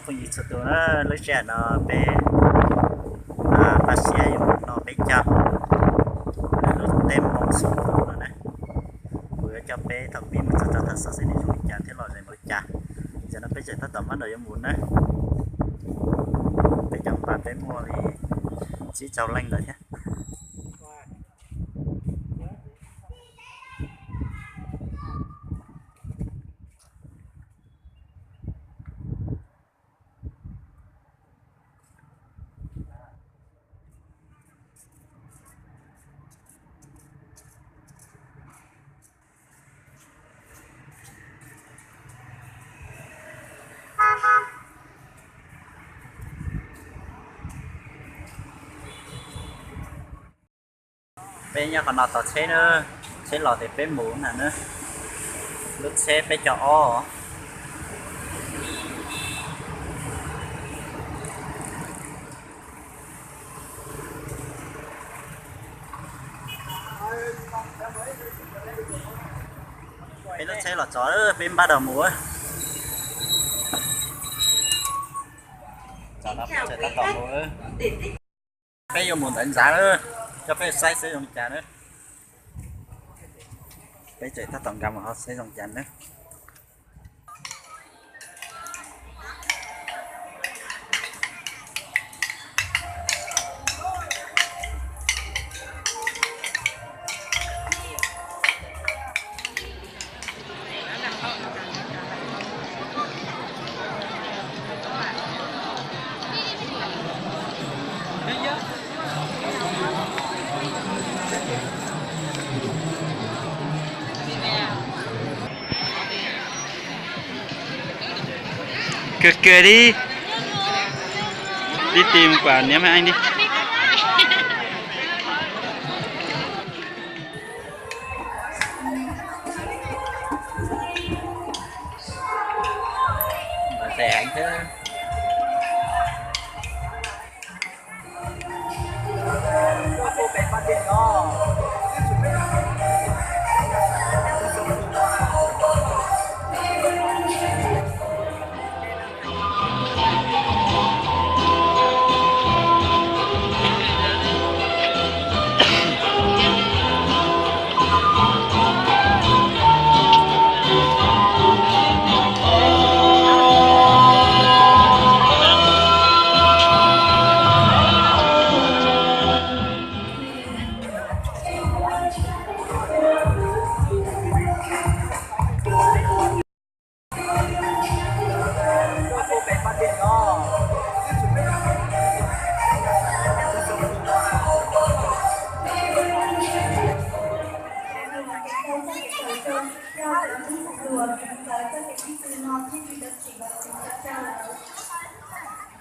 Phooj ywg txhua tus na, lub sij hawm no peb pab siab yuav mus noj peb caug lub teb moo xub phuv no na. Kuv yuav coj peb thaum pib mus txog rau thaum xaus seb nws zoo li cas thiab lom zem npaum li cas. Tam no peb tseem tab tom mab nram yuav mus na. Peb cov npam peb muaj li tsib caug leej ntawd thiab. Peb nyob qhov no tos tsheb na, tsheb los ces peb mus na na. Lub tsheb peb caug ob. Peb lub tsheb los txog, peb npaj dua mus. Peb yuav mus ntawd ntxav na, coj peb saib seb zoo li cas na. Peb tseem tab tom nkag mus hauv seb zoo cas na. Kawg kawg li, tib tis mus pam niam me eej li.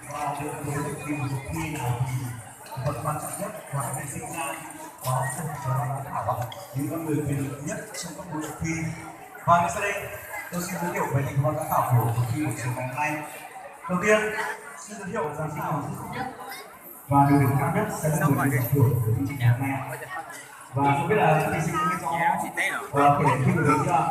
Và được với những kỳ thi nào thì phần quan trọng nhất là thí sinh Lan có một số giám khảo, những con người quyền lực nhất trong các cuộc thi. Và ngay sau đây, tôi xin giới thiệu về thành phần ban giám khảo của cuộc thi buổi chiều ngày hôm nay. Đầu tiên, xin giới thiệu dàn thí sinh xuất sắc nhất và được điểm cao nhất sẽ là người nhận giải thưởng của chương trình ngày hôm nay. Và không biết là các thí sinh có biết rõ, ờ, thể lệ thi của mình chưa ạ?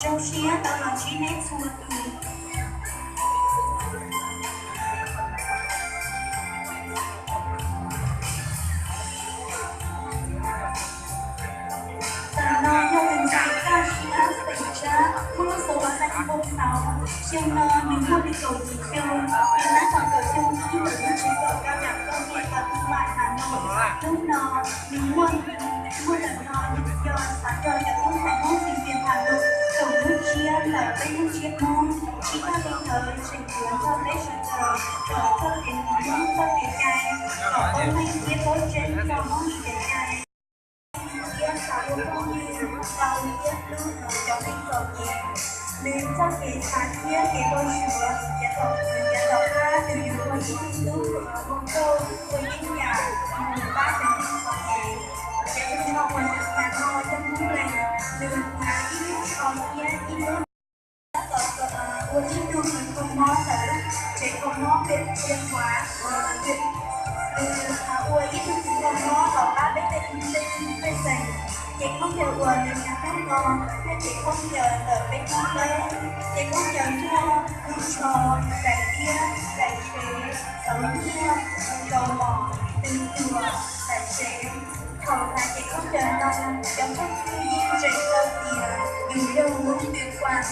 Zoo siab tau los ntsib neb txhua tus. Tam no yog tus ntxhais Kaj Siab xeem Tsab, muaj lub xov xov xaj ib npoo tau. Xyoo no nws muaj li kaum yim xyoo, nws tab tom kawm xyoo ib ntawm lub tsev kawm cao đẳng công nghệ và thương mại Hà Nội. Hnub no, nws muaj, muaj ntawm no nws yog xav nrog cov tub hmoob Xeev Khuam tham lus koom lub tsiab ntawm peb lub tsiab Hmoob, tsis tag li ntawd tseem yuav nrog peb sawv daws kawm txoj kev ua Hmoob txoj kev cai, kom paub meej thiab paub tseeb txog Hmoob li kev cai. Thiab xav ua phooj ywg tau thiab hlub cov neeg txom nyem. Nws txoj kev xav thiab kev tau suav yav tom, yav tom qab nws yuav ua ib tug tub hluas zoo nkauj, ua yeeb yam mus pab cov neeg txom nyem. Ces tus no uas nws hnav no yog Hmoob Lees, nws hnav ib lub tsho thiab ib lub tab tom ua ib tug kho mob ntawm tsev kho mob Vias Huav, nws ua ib tug kho mob los pab peb tej tub tub pej xeem. Ces khaub ncaws uas nws hnav hnub no yog cev khaub ncaws ntawm peb Hmoob Lees, ces khaub ncaws muaj lub tsho, daim tiab, daim tsev, tauv nyiaj, nkaus mom, tus cuam, daim tsev. Thaum hnav ces khaub ncaws no, cov phooj ywg yeej ntseeg tau tias yus yog Hmoob Vias Huav.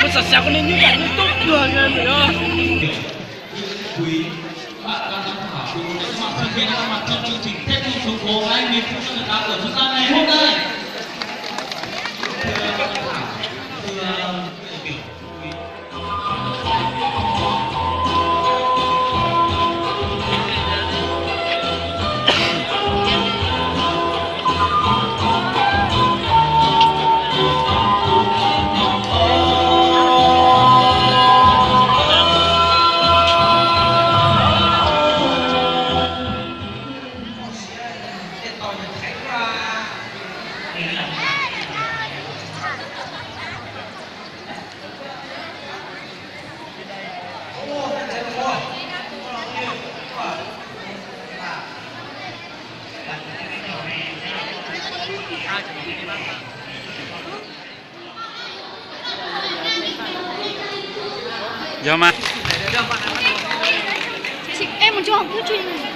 Kuv xav xav koj niag nyuj nyob tub tuag. Yog mas. Xav mas ceem kawg li.